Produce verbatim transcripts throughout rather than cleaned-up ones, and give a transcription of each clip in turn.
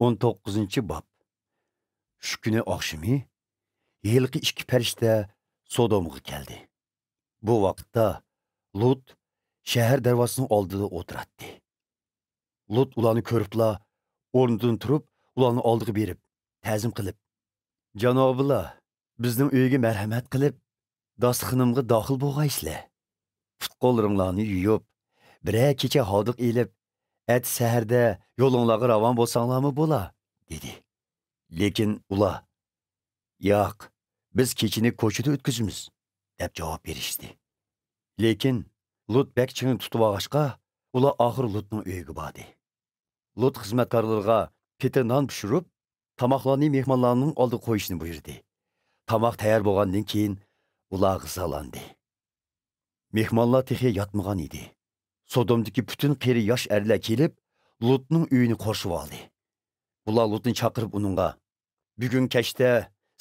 ئون توققۇزىنچى باب. شۇ كۈنى ئاخشىمى ھېلىقى ئىككى پەرىشتە سودومغا كەلدى. بۇ ۋاقىتتا لۇت شەھەر دەرۋازىسىنىڭ ئالدىدا ئولتۇراتتى. لۇت ئۇلارنى كۆرۈپلا، ئورنىدىن تۇرۇپ، ئۇلارنىڭ ئالدىغا بېرىپ، تەزىم قىلىپ، «جانابىلار، بىزنىڭ ئۆيگە مەرھەمەت قىلىپ، داستىخىنىمغا داخىل بولغايسىلەر. پۇت-قوللىرىڭلارنى يۇيۇپ، بىرەر كېچە ھاردۇق ئېلىپ، ئەتە سەھەردە يولۇڭلارغا راۋان بولساڭلارمۇ بولا» دېدى. لېكىن ئۇلار، «ياق، بىز كېچىنى كوچىدا ئۆتكۈزىمىز» دەپ جاۋاب بېرىشتى. لېكىن لۇت بەك چىڭ تۇتۇۋالغاچقا، ئۇلار ئاخىر لۇتنىڭ ئۆيىگە باردى. لۇت خىزمەتكارلىرىغا پېتى نان پىشۇرۇپ، تاماقلارنى مېھمانلارنىڭ ئالدىغا قويۇشنى بۇيرۇدى. تاماق تەييار بولغاندىن كېيىن، ئۇلار غىزالاندى. مېھمانلار تېخى ياتمىغان ئىدى. سودومدىكى پۈتۈن قېرى ياش ئەرلەر كېلىپ، لۇتنىڭ ئۆيىنى قورشىۋالدى. ئۇلار لۇتنى چاقىرىپ ئۇنىڭغا، «بۈگۈن كەچتە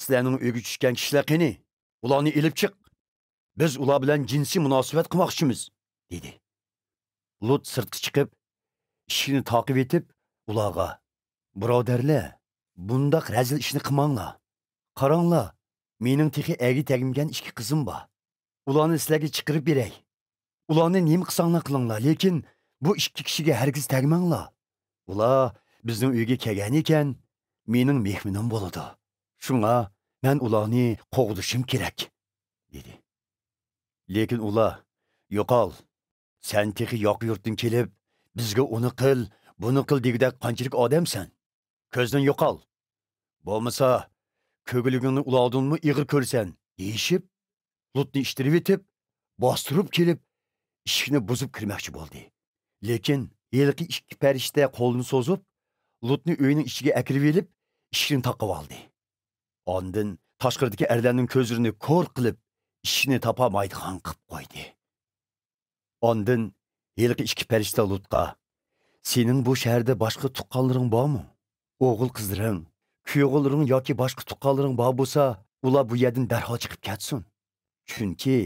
سىلەرنىڭ ئۆيگە چۈشكەن كىشىلەر قېنى؟ ئۇلارنى ئېلىپ چىق. بىز ئۇلار بىلەن جىنسىي مۇناسىۋەت قىلماقچىمىز» دېدى. لۇت سىرتقا چىقىپ، ئىشىكنى تاقىۋېتىپ، ئۇلارغا، «بۇرادەرلەر، بۇنداق رەزىل ئىشنى قىلماڭلار. قاراڭلار، مېنىڭ تېخى ئەگە تەگمىگەن ئىككى قىزىم بار. ئۇلارنى سىلەرگە چىقىرىپ بېرەي. ئۇلارنى نېمە قىلساڭلار قىلىڭلار، لېكىن بۇ ئىككى كىشىگە ھەرگىز تەگمەڭلار. ئۇلار بىزنىڭ ئۆيگە كەلگەنىكەن، مېنىڭ مېھمىنىم بولىدۇ. شۇڭا مەن ئۇلارنى قوغدىشىم كېرەك» دېدى. لېكىن ئۇلار، «يوقال، سەن تېخى ياقا يۇرتتىن كېلىپ، بىزگە ئۇنى قىل، بۇنى قىل دېگۈدەك قانچىلىك ئادەمسەن؟ كۆزدىن يوقال. بولمىسا، كۆگۈلۈكۈڭنى ئۇلاغدىنمۇ ئېغىر كۆرىسەن» دېيىشىپ، لۇتنى ئىتتىرىۋېتىپ، باستۇرۇپ كېلىپ، ئىشىكنى بۇزۇپ كىرمەكچى بولدى. لېكىن ھېلىقى ئىككى پەرىشتە قولىنى سوزۇپ، لۇتنى ئۆينىڭ ئىچىگە ئەكىرىۋېلىپ، ئىشىكنى تاقىۋالدى. ئاندىن تاشقىرىدىكى ئەرلەرنىڭ كۆزلىرىنى كور قىلىپ، ئىشىكنى تاپالمايدىغان قىلىپ قويدى. ئاندىن ھېلىقى ئىككى پەرىشتە لۇتقا، «سېنىڭ بۇ شەھەردە باشقا تۇغقانلىرىڭ بارمۇ؟ ئوغۇل-قىزلىرىڭ، كۈيئوغۇللىرىڭ ياكى باشقا تۇغقانلىرىڭ بار بولسا، ئۇلار بۇ يەردىن دەرھال چىقىپ كەتسۇن. چۈنكى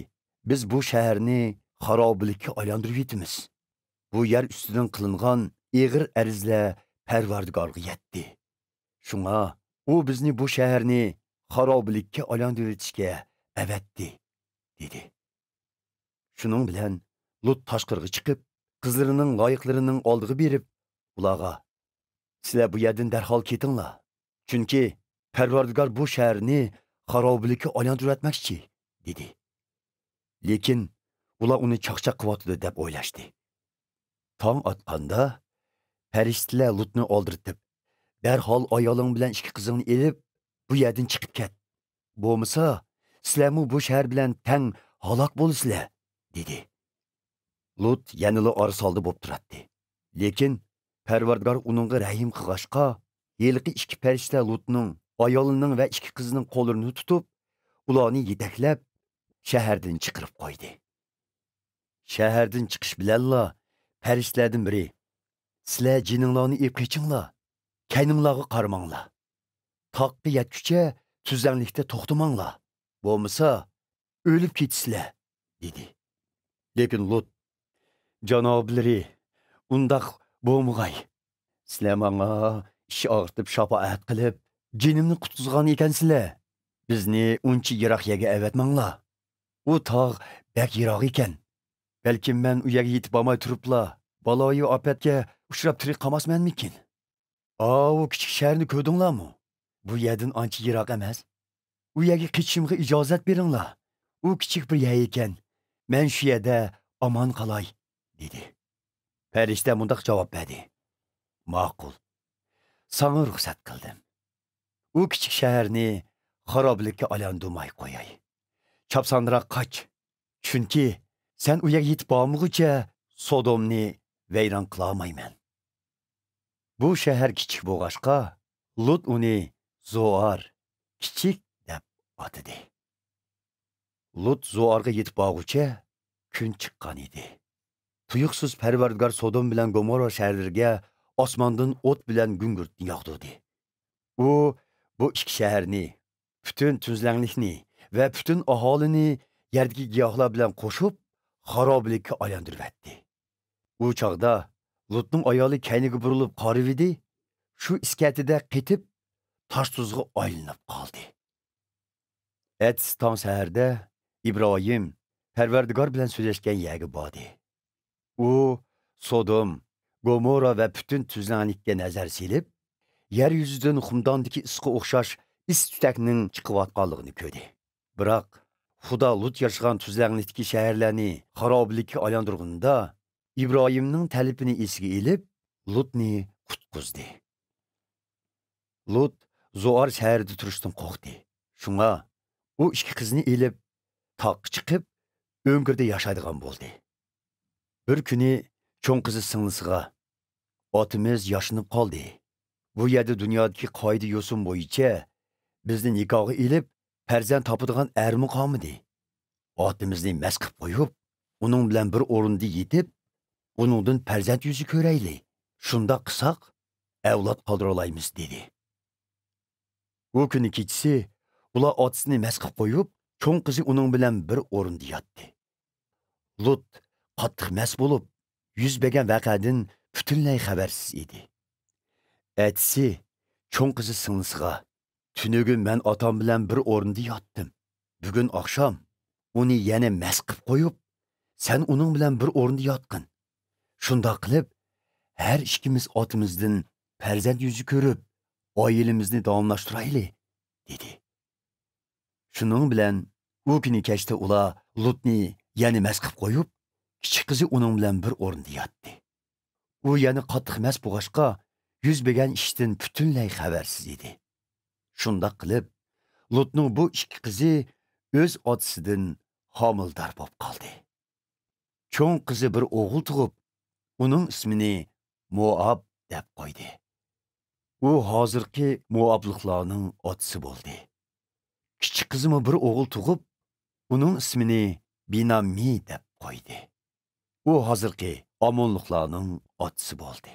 بىز بۇ شەھەرنى خارابىلىككە ئايلاندۇرۇۋېتىمىز.» بۇ يەر ئۈستىدىن قىلىنغان ئېغىر ئەرزلەر پەرۋەردىگارغا يەتتى. شۇڭا ئۇ بىزنى بۇ شەھەرنى خارابىلىككە ئايلاندۇرۇۋېتىشكە ئەۋەتتى، دېدى. شۇنىڭ بىلەن لۇت تاشقىرىغا چىقىپ، قىزلىرىنىڭ لايىقلىرىنىڭ ئالدىغا بېرىپ، ئۇلارغا، «سىلەر بۇ يەردىن دەرھال كېتىڭلار، چۈنكى پەرۋەردىگار بۇ شەھەرنى خارابىلىككە ئايلاندۇرۇۋەتمەكچى» دېدى. لېكىن ئۇلار ئۇنى چاقچاق قىلىۋاتىدۇ دەپ ئويلاشتى. تاڭ ئاتقاندا پەرىشتىلەر لۇتنى ئالدىرىتىپ، «دەرھال ئايالىڭ بىلەن ئىككى قىزىڭنى ئېلىپ، بۇ يەردىن چىقىپ كەت. بولمىسا، سىلەرمۇ بۇ شەھەر بىلەن تەڭ ھالاك بولىسىلەر» دېدى. لۇت يەنىلا ئارىسالدى بولۇپ تۇراتتى. لېكىن پەرۋەردىگار ئۇنىڭغا رەھىم قىلغاچقا، ھېلىقى ئىككى پەرىشتە لۇتنىڭ، ئايالىنىڭ ۋە ئىككى قىزىنىڭ قوللىرىنى تۇتۇپ، ئۇلارنى يېتەكلەپ، شەھەردىن چىقىرىپ قويدى. شەھەردىن چىقىش بىلەنلا پەرىشتىلەردىن بىرى، «سىلەر جېنىڭلارنى ئېلىپ قېچىڭلار، كەينىڭلارغا قارىماڭلار. تاغقا يەتكۈچە تۈزلەڭلىكتە توختىماڭلار، بولمىسا ئۆلۈپ كېتىسىلەر» دېدى. لېكىن لۇت، «جانابلىرى، ئۇنداق بولمىغاي. سىلەر ماڭا ئىچ ئاغرىتىپ شاپائەت قىلىپ، جېنىمنى قۇتقۇزغان ئىكەنسىلەر. بىزنى ئۇنچە يىراق يەرگە ئەۋەتمەڭلار. ئۇ تاغ بەك يىراق ئىكەن. بەلكىم مەن ئۇ يەرگە يېتىپ بارماي تۇرۇپلا بالايىئاپەتكە ئۇچراپ تىرىك قالماسمەنمىكىن؟ ئاۋۇ كىچىك شەھەرنى كۆردۈڭلارمۇ؟ بۇ يەردىن ئانچە يىراق ئەمەس. ئۇ يەرگە قېچىشىمغا ئىجازەت بېرىڭلار. ئۇ كىچىك بىر يەر ئىكەن. مەن شۇ يەردە ئامان قالاي» دېدى. پەرىشتە مۇنداق جاۋاب بەردى، «ماقۇل، ساڭا رۇخسەت قىلدىم. ئۇ كىچىك شەھەرنى خارابىلىككە ئايلاندۇرماي قوياي. چاپسانراق قاچ. چۈنكى سەن ئۇ يەرگە يېتىپ بارمىغۇچە سودومنى ۋەيران قىلالمايمەن.» بۇ شەھەر كىچىك بولغاچقا، لۇت ئۇنى زوئار، كىچىك، دەپ ئاتىدى. لۇت زوئارغا يېتىپ بارغۇچە كۈن چىققان ئىدى. تۇيۇقسىز پەرۋەردىگار سودوم بىلەن گوموررا شەھەرلىرىگە ئاسماندىن ئوت بىلەن گۈڭگۈرتنى ياغدۇردى. ئۇ بۇ ئىككى شەھەرنى، پۈتۈن تۈزلەڭلىكنى ۋە پۈتۈن ئاھالىنى يەردىكى گىياھلار بىلەن قوشۇپ، خارابىلىككە ئايلاندۇرۇۋەتتى. ئۇ چاغدا لۇتنىڭ ئايالى كەينىگە بۇرۇلۇپ قارىۋىدى، شۇ ئىسكەتىدە قېتىپ، تاش-تۇزغا ئايلىنىپ قالدى. ئەتىسى تاڭ سەھەردە ئىبراھىم پەرۋەردىگار بىلەن سۆزلەشكەن يەرگە باردى. ئۇ سودوم، گومورا ۋە پۈتۈن تۈزلەڭلىككە نەزەر سېلىپ، يەر يۈزىدىن خۇمداندىكى ئىسقا ئوخشاش ئىس-تۈتەكنىڭ چىقىۋاتقانلىقىنى كۆردى. بىراق، خۇدا لۇت ياشىغان تۈزلەڭلىكتىكى شەھەرلەرنى خارابىلىككە ئايلاندۇرغىنىدا، ئىبراھىمنىڭ تەلىپىنى ئېسىگە ئېلىپ، لۇتنى قۇتقۇزدى. لۇت زوئار شەھىرىدە تۇرۇشتىن قورقتى. شۇڭا ئۇ ئىككى قىزنى ئېلىپ، تاغقا چىقىپ، ئۆڭكۈردە ياشايدىغان بولدى. بىر كۈنى چوڭ قىزى سىڭلىسىغا، «ئاتىمىز ياشىنىپ قالدى. بۇ يەردە دۇنيادىكى قائىدە-يوسۇن بويىچە بىزنى نىكاھقا ئېلىپ، پەرزەنت تاپىدىغان ئەرمۇ قالمىدى. ئاتىمىزنى مەس قىپ قويۇپ، ئۇنىڭ بىلەن بىر ئورۇندا يېتىپ، ئۇنىڭدىن پەرزەنت يۈزى كۆرەيلى. شۇنداق قىلساق، ئەۋلاد قالدۇرالايمىز» دېدى. ئۇ كۈنى كېچىسى ئۇلار ئاتىسىنى مەس قىپ قويۇپ، چوڭ قىزى ئۇنىڭ بىلەن بىر ئورۇندا ياتتى. لۇت قاتتىق مەس بولۇپ، يۈز بەرگەن ۋەقەدىن پۈتۈنلەي خەۋەرسىز ئىدى. ئەتىسى چوڭ قىزى سىڭلىسىغا، «تۈنۈگۈن مەن ئاتام بىلەن بىر ئورۇندا ياتتىم. بۈگۈن ئاخشام ئۇنى يەنە مەس قىپ قويۇپ، سەن ئۇنىڭ بىلەن بىر ئورۇندا ياتقىن. شۇنداق قىلىپ، ھەر ئىككىمىز ئاتىمىزدىن پەرزەنت يۈزى كۆرۈپ، ئائىلىمىزنى داۋاملاشتۇرايلى» دېدى. شۇنىڭ بىلەن ئۇ كۈنى كەچتە ئۇلار لۇتنى يەنە مەس قىپ قويۇپ، كىچىك قىزى ئۇنىڭ بىلەن بىر ئورۇندا ياتتى. ئۇ يەنە قاتتىق مەس بولغاچقا، يۈز بەرگەن ئىشتىن پۈتۈنلەي خەۋەرسىز ئىدى. شۇنداق قىلىپ، لۇتنىڭ بۇ ئىككى قىزى ئۆز ئاتىسىدىن ھامىلىدار بولۇپ قالدى. چوڭ قىزى بىر ئوغۇل تۇغۇپ، ئۇنىڭ ئىسمىنى موئاب دەپ قويدى. ئۇ ھازىرقى موئابلىقلارنىڭ ئاتىسى بولدى. كىچىك قىزىمۇ بىر ئوغۇل تۇغۇپ، ئۇنىڭ ئىسمىنى بىنامى دەپ قويدى. ئۇ ھازىرقى ئامونلۇقلارنىڭ ئاتىسى بولدى.